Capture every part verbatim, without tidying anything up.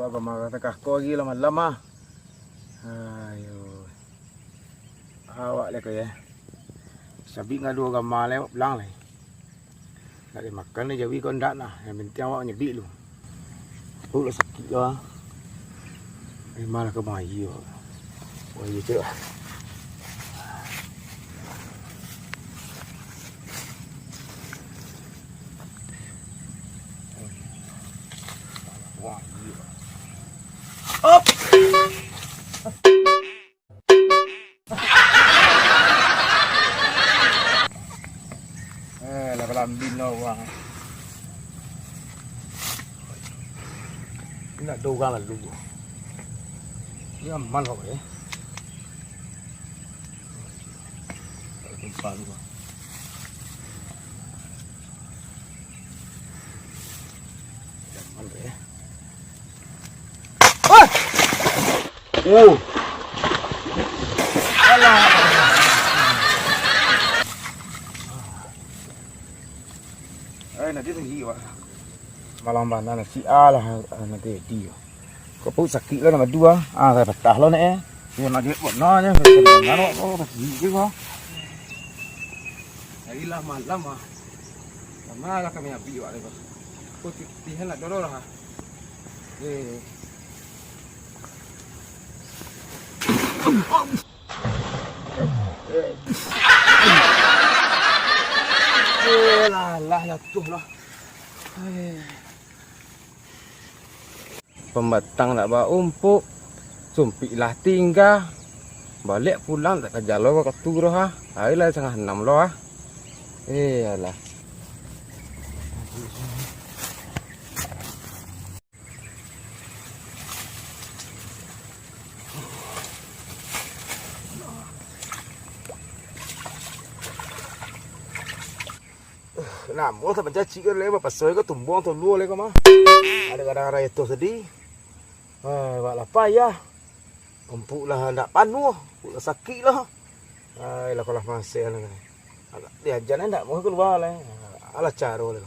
Kamari takah ko lagi lah malam ah. Ayo. Awak leko ya. Sabik ngadu agama lai, awak pulang lai. Nak dimakan ni jawi ko ndak nah. Yang penting awak nyabik lu. Perut lah sakik lah. Memang lah kemai awak. Oh, iya, cek. Wah, iya. Op. Eh, lah kalambin lah urang. Indak ado urang lalu. Ni aman kok, eh. Tak ada gempa tu, Bang. Aman kok, eh. Wah! Oh. Alah. Eh, nanti tinggi, Pak. Malam bana nasi ah lah, ah, nanti di. Kok perut sakik lah nak madu ah. Ah, saya patah lah nak eh. Ya, nak duit buat nah je. Mana awak kau sakik je kau. Hari lah malam ah. Lama lah kami habis awak ni, Pak. Kau ti-, tihan nak dorong lah. Eh. Eh, lah, lah, jatuh lah. Eh. Pambatang nak baumpuk, sumpik lah tingga. Baliak pulang tak ka jalo ka tu doh, ah. Ari lah satangah anam lo, ah. Eh, alah. Namo tak mancacik ko lai, bapasoi ko tumbuang tolua lai ko mah. Ado kadang arai tu sadi. Eh, bak lapar ya. Ompuk lah ndak panuah, ompuk lah sakik lah. Ai, lah kolah maseh lah. Agak diajan ndak mau kalua lai. Alah caro lai.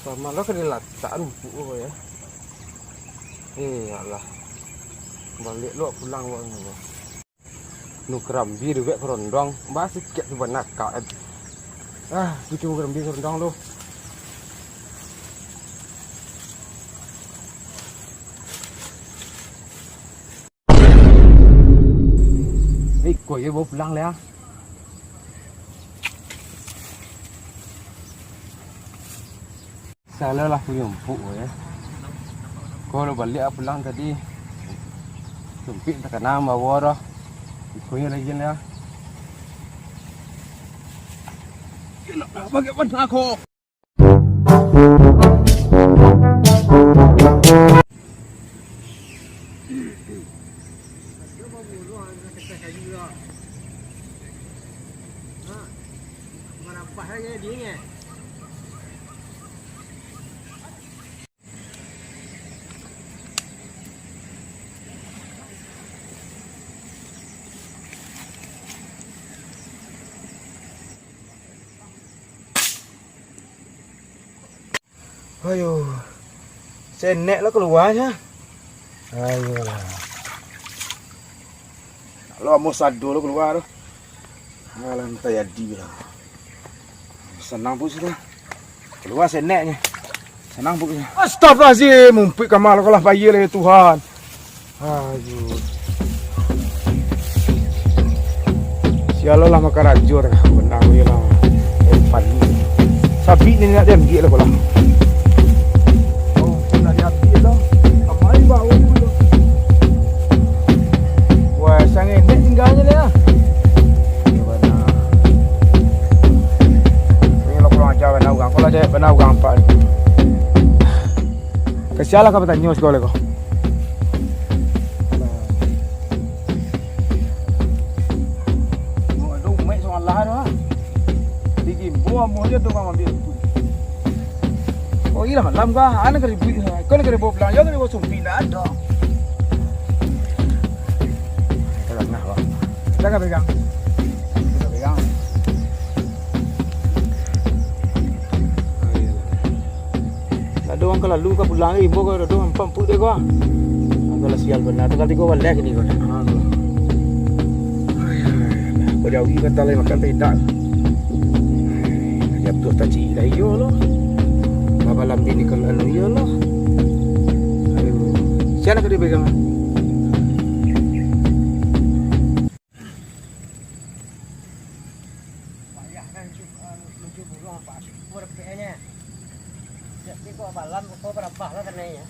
Pamalah ka dilatak rumpuk ko ya. Eh, alah. Baliak lo pulang wak ni. Nu karambia duduak karondong, basikik tu banakak. Ah, tu cuma karambia karondong tu. Eh, ko yo bawa pulang lah. Salah lah punyo empuk ko yo. Ko lah baliak pulang tadi. Sumpik takana bawa doh. Iko yo lagi lah. Nak pakai panah ko. Ayo. Senek lo kaluanyo. Ayolah. Lo amo sado lo kalua tu. Alah, tajadi lah. Sanang pulo sudah. Kalua seneknyo. Sanang pulo. Astagfirullahalazim, mumpik ka ma lo, kalah bayia lai Tuhan. Aduh. Sialah lah makan rajo dah. Benang je lah. Eh, pali. Sabik ni nak diambiak lah ko lah. Oh, nak diambiak lah. Kamari baru tu. Wah, sangenek tinggalnyo lah. Iyo bana. Iyo lah kurang aja bana urang. Ko lah dek bana urang apak ni. Kasian lah ka batanyo siko lai ko. Aduh, umek salah tu ah. Amuah jo tu urang ambiak rumput. Oh, iyolah malam ka. Anak ka ribuik. Kau nak ka dibawa pulang. Yo, ka dibawa sumpik, ndak ado. Ka lengah, Bang. Jangan pegang. Jangan pegang. Ndak ado urang ka lalu, ka pulang, eh, imbau ka ado, ampek-ampek dek ko, ah. Angkau lah sial bana, tanggal tigo baleh kini ko. Kau jawi mata lai makan pedak. Jatuah taci lah iyo lo. Baba lambin ni kalau anu iyo lo. Aduh, siapa nak ka dipegang? Payah kan nuju, nuju buruang, Pak. Syukur peknyo. Jadi kok malam, kok barabah lah kanai, ya.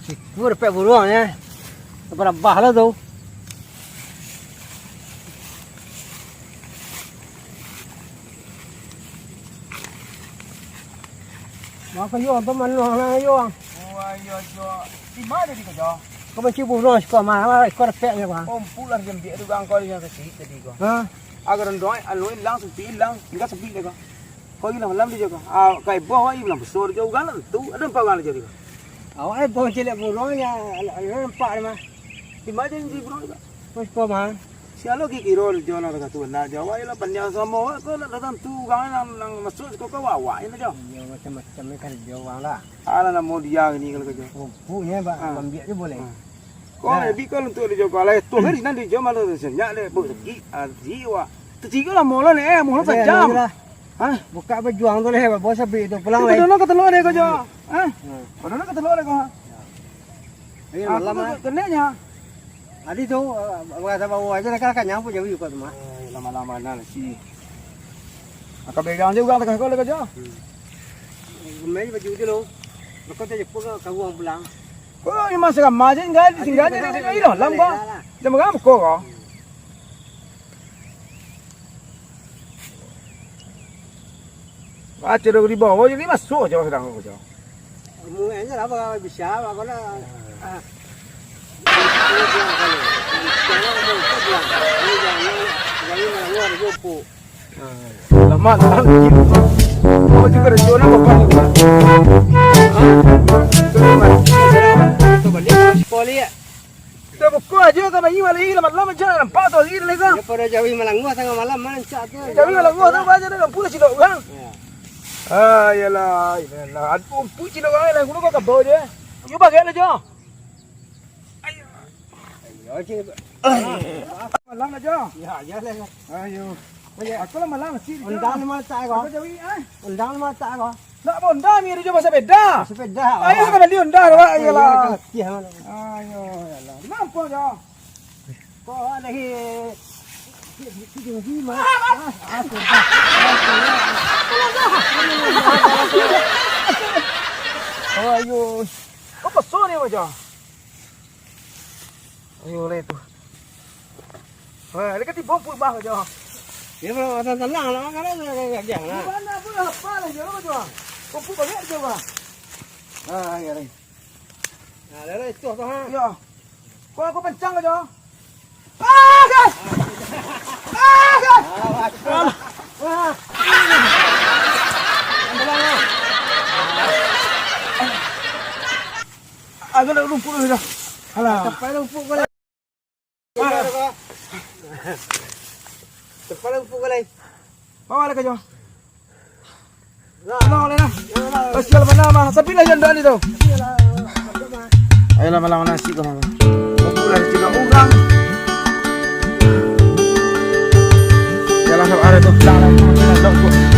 Syukur dapek buruang, ya. Barabah lah tu. Mako yo, tu manuang lah yo. Oh, iyo, jo. Di ma jadi ko, Jo? Kau mancari buruang siko mah, iko dapek nyo, Bang. Ompuk lah diambiak tu, Bang, kau yang kecil tadi ko. Ha? Agar ando, anu, ilang, sumpik ilang, tinggal sumpik dek ko. Kau ilang malam di ko. Ah, kai boh, wai ilang besar jo, urang lah tu. Ado ampek urang lah jadi ko. Awak eh, boh ciliak buruang, ya, nampak deh, mah. Di ma jadi buruang ko? Mas, kau mah. Sialo kiro-kiro jo lah katu bana jo. Awak lah panjang samo, awak ko lah tantu urang nan, nan masuak siko ka awak, iyo, Jo. Iyo, macam-macam ni karajo urang lah. Alah, namo dia ni kalau karajo. Ompunya, Bang, ambiak je boleh. Ah. Ko, nah. Jadi kalau untuk di jo, kalau tu kan sinan di jo malah senyap deh, buk segi, ah, segi awak. Tecigo lah molo ni, eh, molo sajam. Lah. Hah? Buka bajuang tu leh, bawa sabik tu pulang leh. Padono ka telok deh ko, Jo. Hah? Hmm. Padono ka telok deh ko. Ayo, malam lah. Keneknya. Adi tu, eh, bahasa bawa aja lah, kan kanyang pun jauh juga tu mah. Eh, lama-lama nah, si. Maka begang je urang tengah ko lah, Jo. Hmm. Gemai baju tu lo. Kau tak jepuk ke, kau buang pulang. Ko memang seramah je, tinggal, tinggal je, tinggal je, tinggal je, lam ko. Dah makan ko. Baca dari bawah jadi masuk je, Bang, sedang aku, Jo. Mungkin lah, Bang, bisa, Bang, kalau, ah. Lama lah. Oh, juga ada zona apa, Bang? Hah? Coba lihat, sekolah ya. Dah buka aja, tak bayi malam, lama-lama je nampak tu hari ni, kan? Dia pada jawi malanguah tengah malam, mana cak tu? Jawi malanguah tu, baca dah lampu dah silok, kan? Ya. Ah, iyalah, iyalah. Aduh, lampu silok, kan? Lah, guna kau kabau je. Ayo, bagai lah, Jo. Ayo. Ayo, cik. Malam lah, Jo. Ya, ya lah. Ayo. Ayo. Aku lah malam, cik, Jo. Undang ni masak, kau? Aku jawi, eh? Undang ni masak, kau? Nak bonda mi tu jo basapeda. Basapeda. Ayo, ka bali onda, awak, ayolah. Ayo, ayo, ayolah. Kenapa, Jo? Kok ada hi-, hi-, hi-, tinggi, Mas? Ah, ah, sudah. Oh, ayo. Kok besar ni, Jo? Ayo, leh tu. Ha, dia kata bom pun bah, Jo. Dia kalau tenang lah, kan dia gagang lah. Mana pun apa lah, Jo, Jo. Bom pun banyak, Jo, bah. Ha, ya, leh. Nah, dah, dah, itu apa, ha? Ya. Kau aku pencang, Jo. Ah, gas! Ah, gas! Ah. Agak nak lumpur dah. Alah. Sampai lumpur kau lah. Cepat lah, pukul lai. Bawa lah ka jauah. Lah. Bawa lah, nah. Kasihan bana mah. Sapilah janda ni tu. Ayolah, malam nasi kau, malam. Pukul lah tiga orang. Yalah, sabar tu. Dah lah, dah lah.